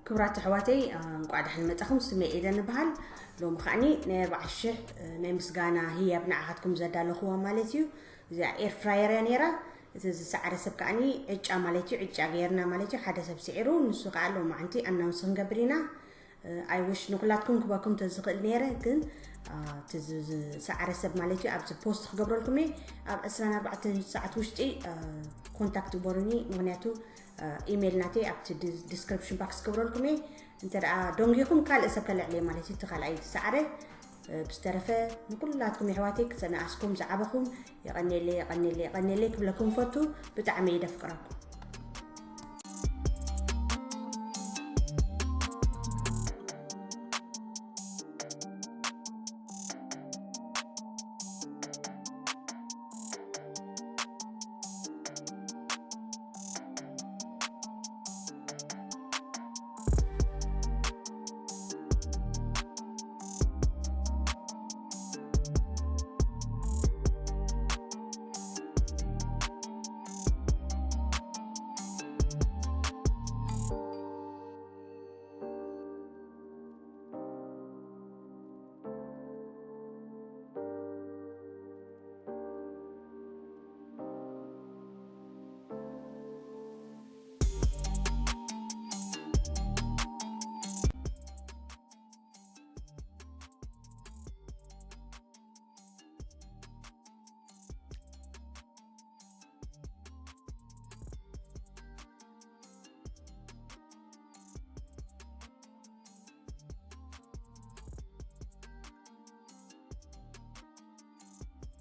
ክብራት ኣሕዋተይ፣ እንቋዕ ደሓን መጻኹም። ስመይ ኤደን እበሃል። ሎሚ ከዓኒ ናይ ኣርባዓ ሽሕ ናይ ምስጋና ህያብ ንዓኻትኩም ዘዳለኹዋ ማለት እዩ። እዚኣ ኤር ፍራየር እያ ነይራ። እቲ ዝሰዓረ ሰብ ከዓኒ ዕጫ ማለት እዩ። ዕጫ ገይርና ማለት እዩ። ሓደ ሰብ ስዒሩ፣ ንሱ ከዓ ሎማዓንቲ ኣናውንስ ክንገብር ኢና። ኣይ ዊሽ ንኩላትኩም ክበኩም ተዝኽእል ነይረ፣ ግን እቲ ዝሰዓረ ሰብ ማለት እዩ ኣብዚ ፖስት ክገብረልኩም እየ። ኣብ ዕስራን ኣርባዕተን ሰዓት ውሽጢ ኮንታክት ግበሩኒ። ምክንያቱ ኢሜይል ናተይ ኣብቲ ዲስክሪፕሽን ባክስ ክገብረልኩም እየ። እንተ ደኣ ደንጊኹም ካልእ ሰብ ከልዕል እየ ማለት እዩ። እቲ ካልኣይ ዝሰዓረ ብዝተረፈ ንኩላትኩም የሕዋተይ ክተነኣስኩም ዝዓበኹም የቐኔለይ የቐኔለይ የቐኔለይ ክብለኩም ፈቱ። ብጣዕሚ እየ ደፍቅረኩም።